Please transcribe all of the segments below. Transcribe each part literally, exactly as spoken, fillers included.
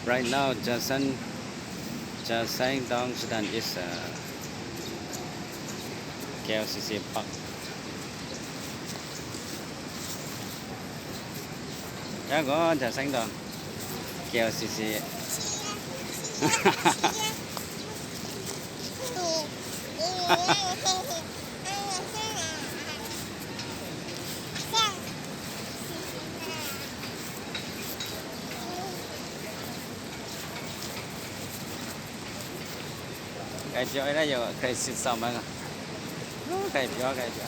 Right now, Jasen, Jasenthong Sudan is, uh, K L C C park. There go Jasenthong, K L C C. Kaipyo ina yo, kaisi sama nga. Oh, kaipyo, kaipyo.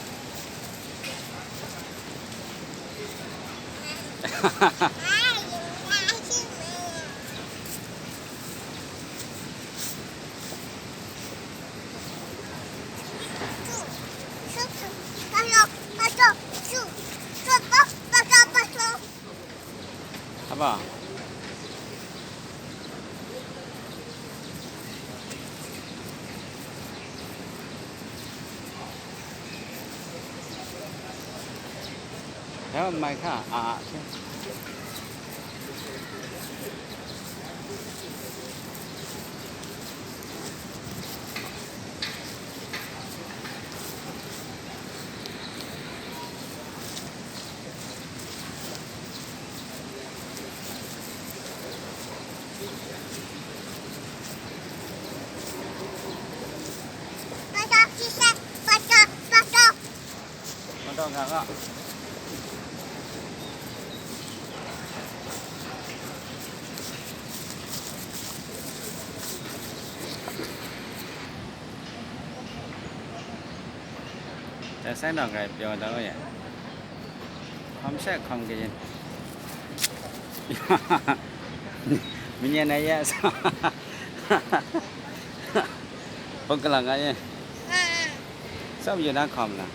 Apa? Help my car. Ah, ah, okay. Patok, sisa, patok, patok. Patok, kakak. Jasenthong kaipyo da ya. Kham se kham ke yin. Minyan na ya. Pagkala nga ye. Sab yun na kham na.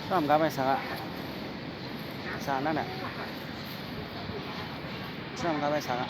Sāmkapai sāka. Sāna na. Sāmkapai sāka.